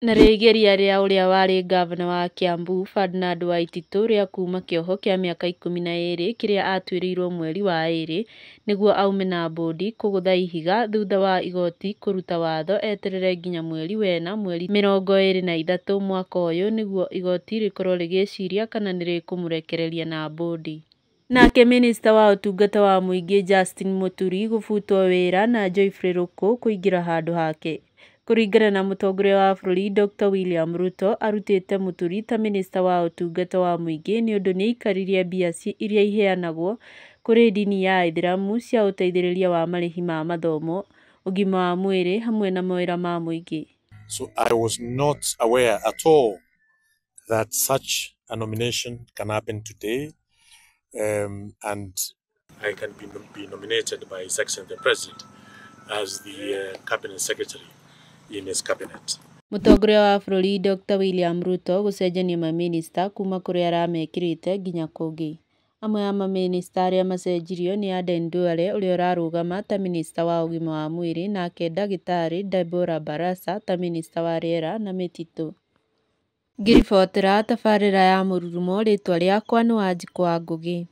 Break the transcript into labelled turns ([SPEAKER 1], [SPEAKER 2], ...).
[SPEAKER 1] Narĩo igeria rĩa ũrĩa warĩ ngavana wa Kiambu Ferdinand Waititu rĩa kuuma kĩoho kĩa mĩaka 12 kĩrĩa atuĩrĩirwo mweri wa ĩrĩ nĩguo aume na mbũndi kũgũtha ihiga thutha wa igoti kũruta watho eterere nginya mweri wena mweri 23 mwaka ũyũ nĩguo igoti rĩkorwo rĩgĩciria kana nĩ rĩkũmũrekereria na mbũndi. Nake minista wa ũtungata wa mũingĩ Justin Muturi gũbutwo wĩra na Geoffrey Ruku kũingĩra handũ hake. Kũringana na mũtongoria wa bũrũri Dr William Ruto arutĩte Muturi ta minista wa ũtungata wa mũingĩ nĩ ũndũ nĩ aikaririe mbia iria iheanagwo kũrĩ ndini ya Aithĩramu cia ũteithĩrĩria wa marĩhi ma mathomo, ũgima wa mwĩrĩ hamwe na mawĩra ma mũingĩ.
[SPEAKER 2] So I was not aware at all that such a nomination can happen today, and I can be nominated by His Excellency the President as the Cabinet Secretary in his cabinet.
[SPEAKER 1] Mũtongoria wa bũrũri Dr William Ruto gũcenjania mamĩnĩsta kuma kũrĩa aramekĩrĩte nginya kũngĩ. Amwe a mamĩnĩsta arĩa macenjirio nĩ Aden Duale ũrĩa ũrarũgama ta mĩnĩsta wa ũgima wa mwĩrĩ nake ndagĩtarĩ Deborah Barasa ta mĩnĩsta wa rĩera na mĩtitũ. Ngĩribotera tabarĩra ya Mũrurumo rĩtwa rĩakwa nĩ Wanjikũ wa Ngũgĩ.